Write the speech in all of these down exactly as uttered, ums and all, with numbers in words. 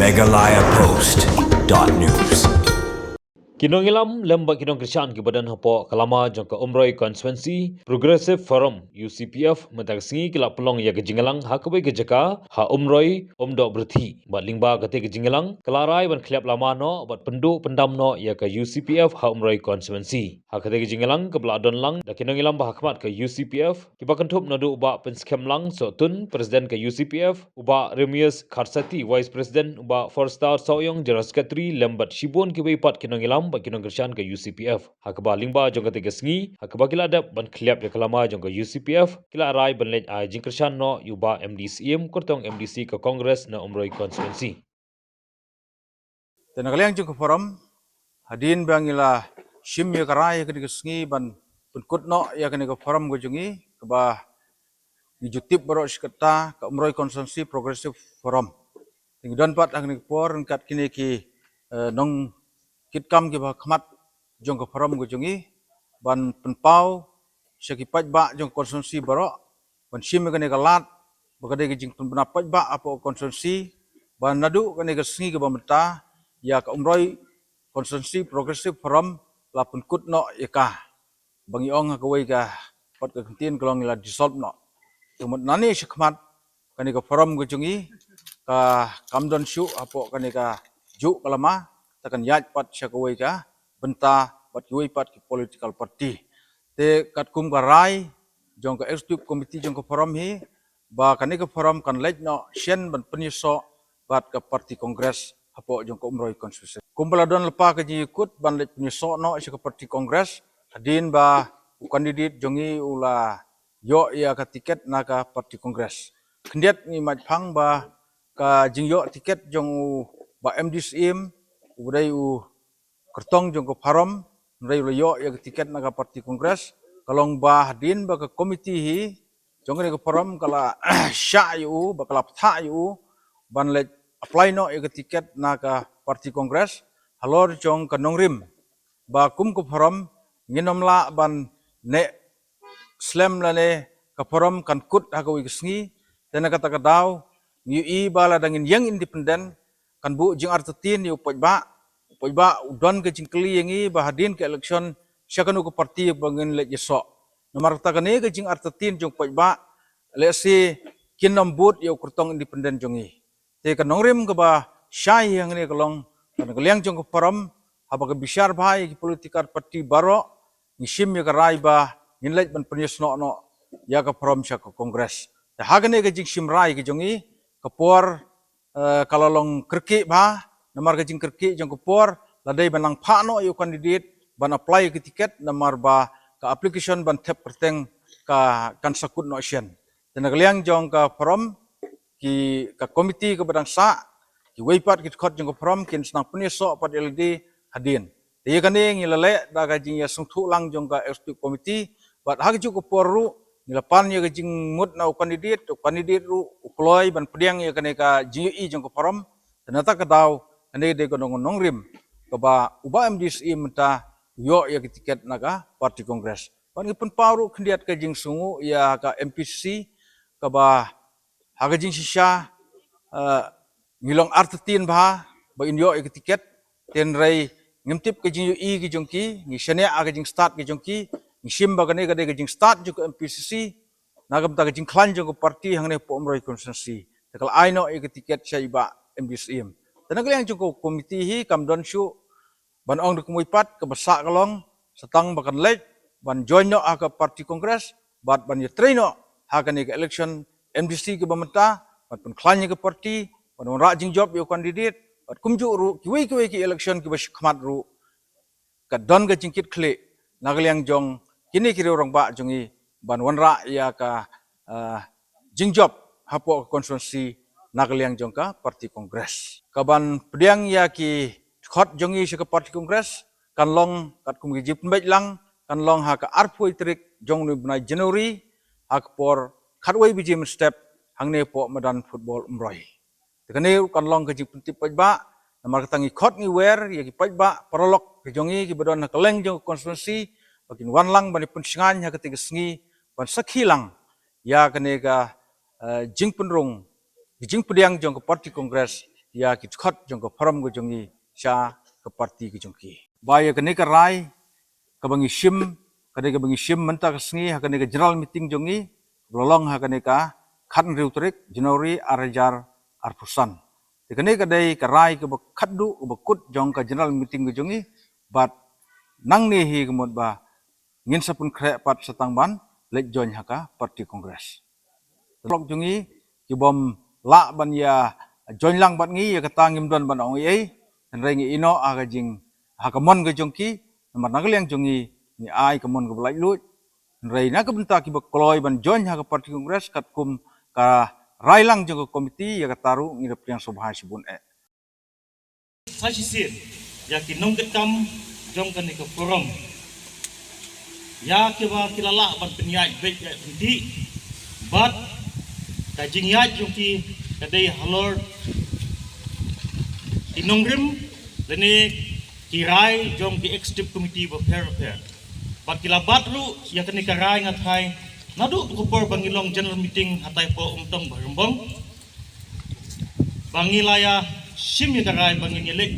Meghalaya Post dot news. Ki nongïalam lem bad ki nongkyrshan kiba don hapoh ka lama jong ka Umroi Constituency Progressive Forum, U C P F, mynta ka sngi ki la pynlong ïa ka jingïalang ha kawei ka jaka ha Umroi, Umdoh Pyrthei. Bad lyngba kata ka jingïalang ka la rai ban khliap lama noh bad pynduh pyndam noh ïa ka U C P F ha Umroi Constituency. Ha kata ka jingïalang kaba la don lang da ki nongïalam ba ha khmat ka U C P F, kiba kynthup naduh u Bah Pynskhem Lang Sohtun, President ka U C P F, u Bah Remius Kharsati, Vice President, u Bah Forstar Sohiong, General Secretary, lem bad shibun kiwei pat ki nongïalam bad ki nongkyrshan ka U C P F. Ha kaba lyngba jong kata ka sngi, ha kaba ki la dep ban khliap ïa ka lama jong ka U C P F, ki la rai ban leit ai jingkyrshan noh ïa u Bah M D Syiem, kyrtong M D C ka Congress na Umroi Constituency. Te na ka liang jong ka forum, hadien ba ngi la shim ïa ka rai ha kane ka sngi ban pynkut noh ïa kane ka forum ka jong ngi, kaba ngi ju tip baroh shi katta ka Umroi Constituency Progressive Forum. Te ngi don pat ha kane ka por ryngkat kine ki, eh, nongkitkam kiba ha khmat jong ka forum ka jong ngi ban pynpaw sha ki paidbah jong ka constituency baroh, ban shim ïa kane ka lad ba ka dei ka jingpynbna paidbah hapoh ka constituency, ba naduh kane ka sngi kaba mynta ïa ka Umroi Constituency Progressive Forum la pynkut noh ïa ka, ba ngi ong ha kawei ka pat ka kyntien ka long la dissolve noh. Te mut nangne shakhmat kane ka forum ka jong ngi ka kam don shuh hapoh kane ka juh ka lama, te kan ïaid pat sha kawei ka bynta bad kiwei pat ki political party. Te katkum ka rai jong ka executive committee jong ka forum hi, ba kane ka forum kan leit noh shen ban pynïasoh bad ka party Congress hapoh jong ka Umroi Constituency. Kumba la don lypa ka jingïakut ban leit pynïasoh noh sha ka party Congress, hadien ba u candidate jong ngi u la ïoh ïa ka tiket na ka party Congress. Khyndiat ngi mad phang ba ka jingïoh tiket jong u Bah M D Syiem, u ba dei u kyrtong jong ka forum, hynrei u la ïoh ïa ka tiket na ka party Congress, ka long ba hadien ba ka committee hi jong kane ka forum ka la shah ïa u, ba ka la pynthah ïa u ban leit apply noh ïa ka tiket na ka party Congress halor jong ka nongrim ba kum ka forum ngin ym lah ban neh slem lane ka forum kan kut ha kawei ka sngi. Te na kata ka daw ngi ïohi ba lada ngin ïeng independent, kan buh jingartatien ïa u paidbah. U paidbah u don ka jingkylli ïa ngi ba hadien ka election sha kano ka party ba ngin leit ïasoh. Namar kata kane ka jingartatien jong u paidbah, lehse kin ym bud ïa u kyrtong independent jong ngi. Te ka nongrim kaba shai hangne ka long, ka na ka liang jong ka forum, haba ka bishar bha ïa ki political party baroh, ngi shim ïa ka rai ba ngin leit ban pynïasnoh noh ïa ka forum sha ka Congress. Te ha kane ka jingshim rai ka jong ngi, ka por, eh, ka la long kyrkieh bha, namar ka jingkyrkieh jong ka por la dei ban nang phah noh ïa u candidate ban apply ïa ka tiket, namar ba ka application ban thep kyrteng ka kan sa kut noh shen. Te na ka liang jong ka forum, ki, ka committee kaba dang sah, kiwei pat ki dkhot jong ka forum kin sa nang pynïasoh pat ïa lade hadien. Te ïa kane ngi la leh da ka jingïasngewthuh lang jong ka executive committee, bad ha kajuh ka por ruh ngi la pan ïa ka jingmut na u candidate, u candidate ruh u kloi ban pdiang ïa kane ka jingïohi jong ka forum. Te na kata ka daw kane ka dei ka nong, nongrim kaba u Bah M D Syiem mynta u ïoh ïa ka tiket na ka party Congress. Bad ngi pynpaw ruh khyndiat ka jingsngewnguh ïa ka M P C C kaba ha ka jingshisha, eh, ngi long artatien bha ba in ïoh ïa ka tiket. Hynrei ngim tip ka jingïohi ka jong ki, ngi shaniah ha ka jingstad ka jong ki, ngi shim ba kane ka dei ka jingstad jong ka M P C C na ka bynta ka jingkhlaiñ jong ka party hangne hapoh Umroi constituency. Te ka la ai noh ïa ka tiket sha i Bah M D Syiem. Te na ka liang jong ka committee hi kam don shuh ban ong da kumwei pat, kaba sah ka long sa tang ba kan leit ban join noh ha ka party Congress, bad ban ïatrei noh ha kane ka election M D C kaba mynta, ban pynkhlaiñ ïa ka party, ban wanrah jingjop ïa u candidate, bad kumjuh ruh kiwei kiwei ki election kiba shakhmat ruh ka don ka jingkitkhlieh na ka liang jong kine ki rangbah jong ngi ban wanrah ïa ka, ah, jingjop hapoh ka constituency na ka liang jong ka party Congress. Kaban pdiang ïa ki dkhot jong ngi sha ka party Congress kan long katkum ki jingpynbeit lang, kan long ha ka arphew tarik jong une u bnai January, ha ka por khatwei baje mynstep hangne hapoh madan football Umroi. Te kane ruh kan long ka jingpyntip paidbah, namar kata ngi khot ngi wer ïa ki paidbah paralok ka jong ngi kiba don ha kylleng jong ka constituency ba kin wan lang ban ïa pynshngaiñ ha kata ka sngi ban sakhi lang ïa kane ka, eh, jingpynrung, ka jingpdiang jong ka party Congress ïa ki dkhot jong ka forum ka jong ngi sha ka party ka jong ki. Ba ïa kane ka rai kaba ngi shim, ka dei kaba ngi shim mynta ka sngi ha kane ka general meeting jong ngi, ba la long ha kane ka khathynriew tarik January ar hajar arphew san. Te kane ka dei ka rai kaba khatduh kaba kut jong ka general meeting ka jong ngi, bad nangne hi ka mut ba ngin sa pynkhreh pat sa tang ban leit join ha ka party Congress. Lok jong ngi ki bym lah ban ïa join lang bad ngi, ïa kata ngim don ban ong ei ei. Hynrei ngi ïehnoh ha ka jing, ha ka mon ka jong ki, namar na ka liang jong ngi ngi ai ka mon kaba laitluid. Hynrei na ka bynta kiba kloi ban join ha ka party Congress katkum ka rai lang jong ka komiti, ïa kata ruh ngi da pdiang sngewbha shibun eh. Sa shisien ïa ki nongkitkam jong kane ka forum, ïa kiba ki la lah ban pynïaid beit ïaid ryntih, bad ka jingïaid jong ki ka dei halor ki nongrim lane ki rai jong ki executive committee bapher bapher. Bad ki la bat ruh ïa kane ka rai, nga tharai naduh ka por ba ngi long general meeting hatai poh Umtong Baharum Bong, ba ngi la ïa shim ïa ka rai ba ngin ïaleit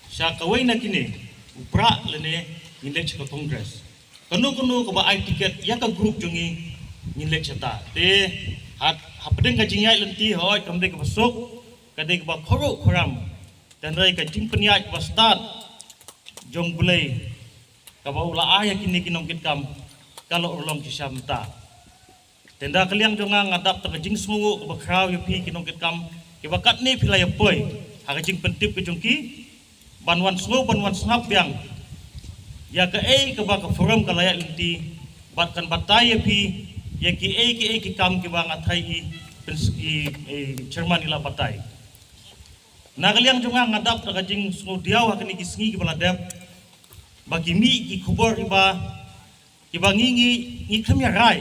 sha kawei na kine u Prah lane ngin leit sha ka Congress. Kano kano kaba ai tiket ïa ka group jong ngi, ngin leit shata. Te ha, hapdeng ka jingïaid lynti, hooid kam dei kaba suk, ka dei kaba khuruh khuram. Te hynrei ka jingpynïaid ba stad jong U Blei kaba u la ai ïa kine ki nongkitkam ka la urlong shisha mynta. Te na ka liang jong nga, nga dap da ka jingsngewnguh kaba khraw ïa phi ki nongkitkam kiba katne phi la ïa poi ha ka jingpyntip ka jong ki, ban wan sngew, ban wan sngap biang ïa kaei kaba ka forum ka la ïaid lynti, bad kan batai ïa phi ïa kiei kiei ki kam kiba nga tharai i, i, i chairman i la batai. Na ka liang jong nga, nga dap da ka jingsngewdiaw ha kine ki sngi kiba la dep, ba ki mih ki khubor kiba, kiba ngi, ngi, ngi khlem ïa rai.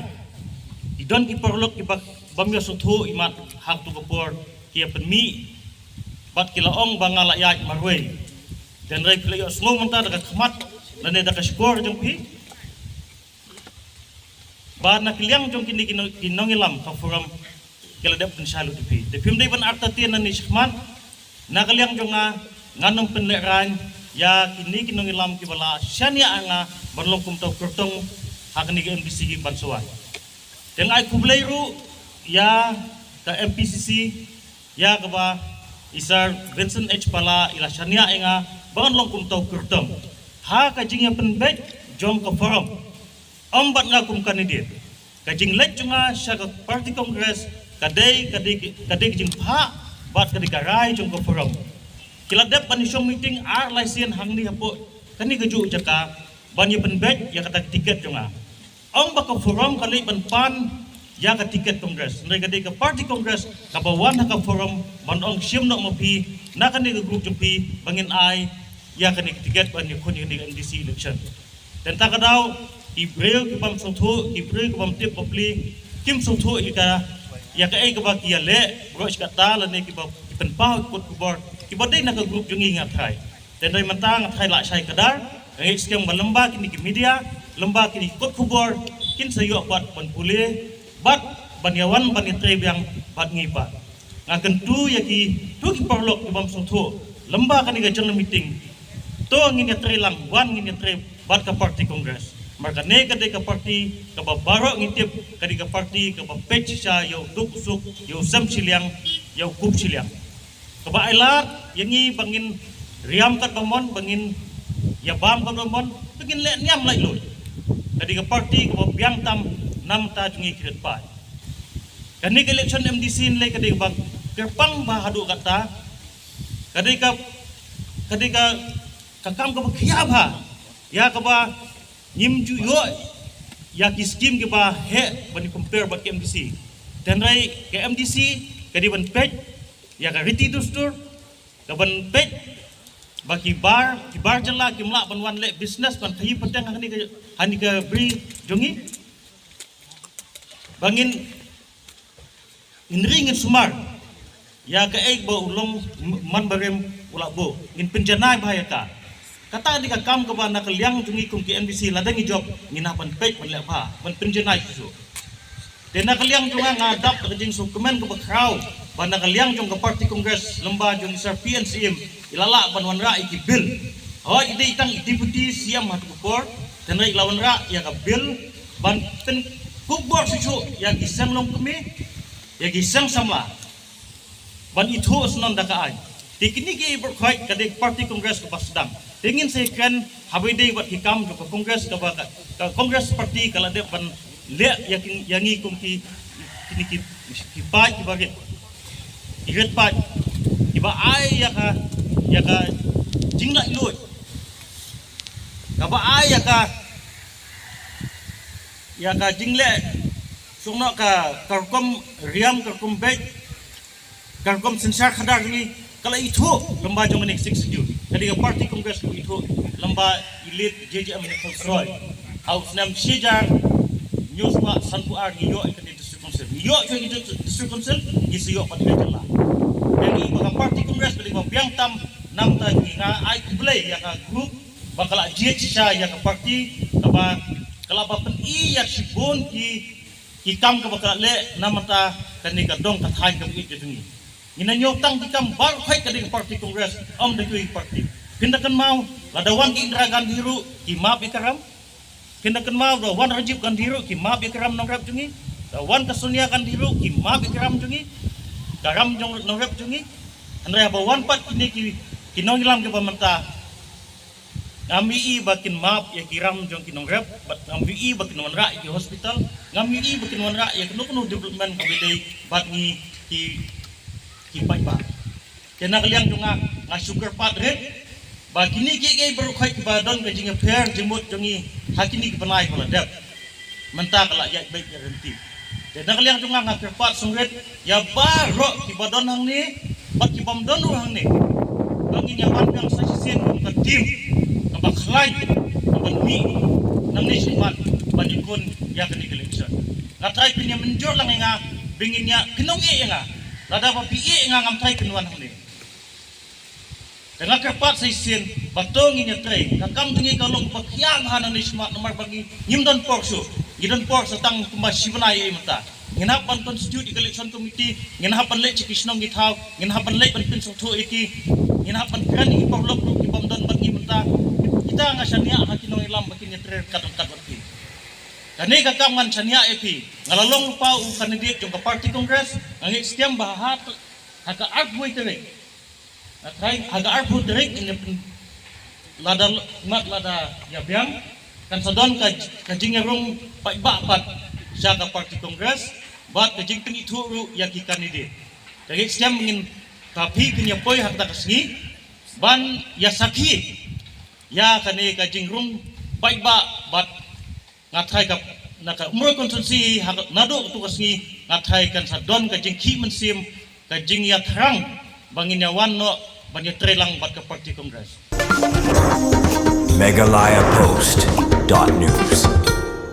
Ki don ki paralok kiba, bym ïohsngewthuh imat ha kato ka por ki ïa pynmih bad ki la ong ba nga la ïaid marwei. Te hynrei phi la ïohsngew mynta da ka khmat lane da ka shkor jong phi, ba na ka liang jong kine ki nong, ki nongïalam ka forum ki la dep pynshai lut ïa phi. Te phim dei ban artatien nangne shakhmat. Na ka liang jong nga, ngan ym pynlehraiñ ïa kine ki nongïalam kiba la shaniah ïa nga ban long kumta u kyrtong ha kane ka M D C ban sa wan. Te nga ai khublei ruh ïa ka M P C C, ïa kaba i Sir Vincent H Pala i la shaniah ïa nga ban long kumta u kyrtong ha ka jingïapynbeit jong ka forum. Ym bad nga kum candidate. Ka jingleit jong nga sha ka party Congress ka dei, ka dei, ka dei ka jingphah bad ka dei ka rai jong ka forum. Ki la dep ban ïashong meeting ar lai sien hangne hapoh kane kajuh jaka ban ïapynbeit ïa kata ka tiket jong nga. Ym ba ka forum ka leit ban pan ïa ka tiket Congress, hynrei ka dei ka party Congress kaba wan ha ka forum ban ong shim noh ma phi na kane ka group jong phi ba ngin ai ïa kane ka tiket ban ïakhun ïa kane ka M D C election. Te mynta ka daw ki briew ki bym sngewthuh, ki briew ki bym tip bapli, kim sngewthuh ïa ka, ïa kaei kaba ki ïaleh baroh shi katta lane kiba ki pynpaw ïa ka kot khubor kiba dei na ka group jong ngi, nga tharai. Te hynrei mynta nga tharai la shai kdar, nga ngeit skhem ba lyngba kine ki media, lyngba kine ki kot khubor, kin sa ïoh pat ban pule bad ban ïawan ban ïatrei biang bad ngi pat. Nga kyntu ïa kito ki paralok ki bym sngewthuh, lyngba kane ka general meeting, to ngin ïatrei lang, wan ngin ïatrei bad ka party Congress. Namar kane ka dei ka party kaba baroh ngi tip ka dei ka party kaba peit shisha ïa u duk u suk, ïa u sem shiliang, ïa u kup shiliang. Kaba ai lad ïa ngi ba ngin riam katba mon, ba ngin ïabam katba mon, ba ngin leh niam laitluid. Ka dei ka party kaba biang tam na ka bynta jong ngi ki rit paid. Kane ka election M D C hynrei ka dei kaba kyrpang bha haduh katta. Ka dei ka, ka dei ka, ka kam kaba khia bha ïa kaba ngim ju ïoh ïa ki skim kiba heh ban ïa compare bad ka M D C. Te hynrei ka M D C ka dei ban peit ïa ka riti dustur, ka ban peit ba ki bar, ki bar jylla kim lah ban wan leh business ban khaïi pateng ha kane ka, ha kane ka bri jong ngi. Ba ngin, ngin ri ngin sumar ïa kaei ba u long m-, man barim u la buh, ngin pynjanai bha ïa ka. Kata dei ka kam kaba na ka liang jong ngi kum ki M D C lada ngi jop ngin hap ban peit ban leh bha, ban pynjanai shuh shuh. Te na ka liang jong nga, nga dap da ka jingsngewkmen kaba khraw Ba na ka liang jong ka party Congress, lem bad jong i Sir P N C M, i la lah ban wanrah ïa ki bill. Hooid, i dei tang i deputy C M ha tu ka por, hynrei i la wanrah ïa ka bill ban pynkup bor shuh shuh ïa ki seng longkmie, ïa ki seng samla, ban ithuh snon da ka aiñ. Te kine ki baroh khoit ka dei party Congress kaba sdang. Te ngin sa ïakren haba ïadei bad ki kam jong ka Congress, kaba ka, ka Congress party ka la dep ban leh ïa ki, ïa ngi kum ki, kine ki, ki paid kiba rit, ki rit paid, kiba ai ïa ka, ïa ka jinglaitluid, kaba ai ïa ka, ïa ka jingleh, sngewbha ka, ka rukom riam, ka rukom beit, ka rukom synshar khadar jong ngi, ka la ithuh lem bad jong kane ka Sixth Schedule. Ka dei ka party Congress kaba ithuh lem bad i Leader J J M Nichols Roy. Ha u snem shi hajar hynñiew spah sanphew ar ngi ïoh ïa kane ka District Council. Ngi ïoh shuh ïa ka District Council, ngi sa ïoh pat ïa ka jylla. Te ngi ba ka party Congress ka dei kaba biang tam, namar ta ngi, nga ai khublei ïa ka group ba ka la jied shisha ïa ka party, kaba ka la ba pyni ïa shibun ki, ki kam kaba ka la leh namar ta kane ka dong ka thaiñ kaba ïeit ka jong ngi. Ngi nang ïoh tang ki kam baroh khoit ka dei ka party Congress, ym da kiwei ki party. Phin da kynmaw, lada wan ka Indira Gandhi ruh ki map ïa ka ram. Phin da kynmaw, lada wan Rajiv Gandhi ruh ki map ïa ka ram nongrep jong ngi. Lada wan ka Sonia Gandhi ruh ki map ïa ka ram jong ngi, ka ram jong nongrep jong ngi. Hynrei haba wan pat kine ki, ki nongïalam kiba mynta, ngam ïohi ba kin map ïa ki ram jong ki nongrep, bad ngam ïohi ba kin wanrah ïa ki hospital, ngam ïohi ba kin wanrah ïa kano kano development kaba dei bad ngi ki, ki paidbah. Te na ka liang jong nga, nga shu kyrpad rit ba kine kiei kiei baroh khoit kiba don ka jingïapher jingmut jong ngi ha kine ki bnai ba la dep, mynta ka la ïaid beit ïaid ryntih. Te na ka liang jong nga, nga kyrpad sngewrit ïa baroh kiba don hangne bad ki bym don ruh hangne, ba ngin ïa wan biang sa shisien kum ka team kaba khlaiñ, kaba mih nangne shakhmat ban ïakhun ïa kane ka election. Nga trai phin ïa mynjur lang ïa nga, ba ngin ïa, phin ong ïa nga, lada ba phi ïa nga, ngam trai phin wan hangne. Te nga kyrpad sa shisien ba to ngin ïatrei. Ka kam jong ngi ka long ba khia bha nangne shakhmat namar ba ngi, ngim don por shuh. Ngi don por sa tang kumba shi bnai ïa mynta. Ngin hap ban constitute ïa ka election committee, ngin hap ban leit sha ki shnong ki thaw, ngin hap ban leit ban pynsngewthuh ïa ki, ngin hap ban kren ïa ki paralok ruh ki bym don bad ngi mynta. Kita nga shaniah ha ki nongïalam ba kin ïatrei ryngkat ryngkat bad phi. Kane ka kam ngan shaniah ïa phi. Nga la long lypa u candidate jong ka party Congress, nga ngeit skhem ba ha, ha ka arphew tarik. Nga trai ha ka arphew tarik ngin ïa pyn-, lada, mat lada ïa biang, kan sa don ka, ka jingïarung paidbah pat sha ka party Congress bad ka jingpynithuh ruh ïa ki candidate. Te ngeit skhem ngin, ka phi kin ïa poi ha kata ka sngi ban ïa sakhi ïa kane ka jingrung paidbah bad nga trai ka, na ka Umroi constituency ha ka, naduh katu ka sngi nga trai kan sa don ka jingkhih mynsiem, ka jingïathrang ba ngin ïa wan noh ban ïatrei lang bad ka party Congress. Meghalaya Post dot news.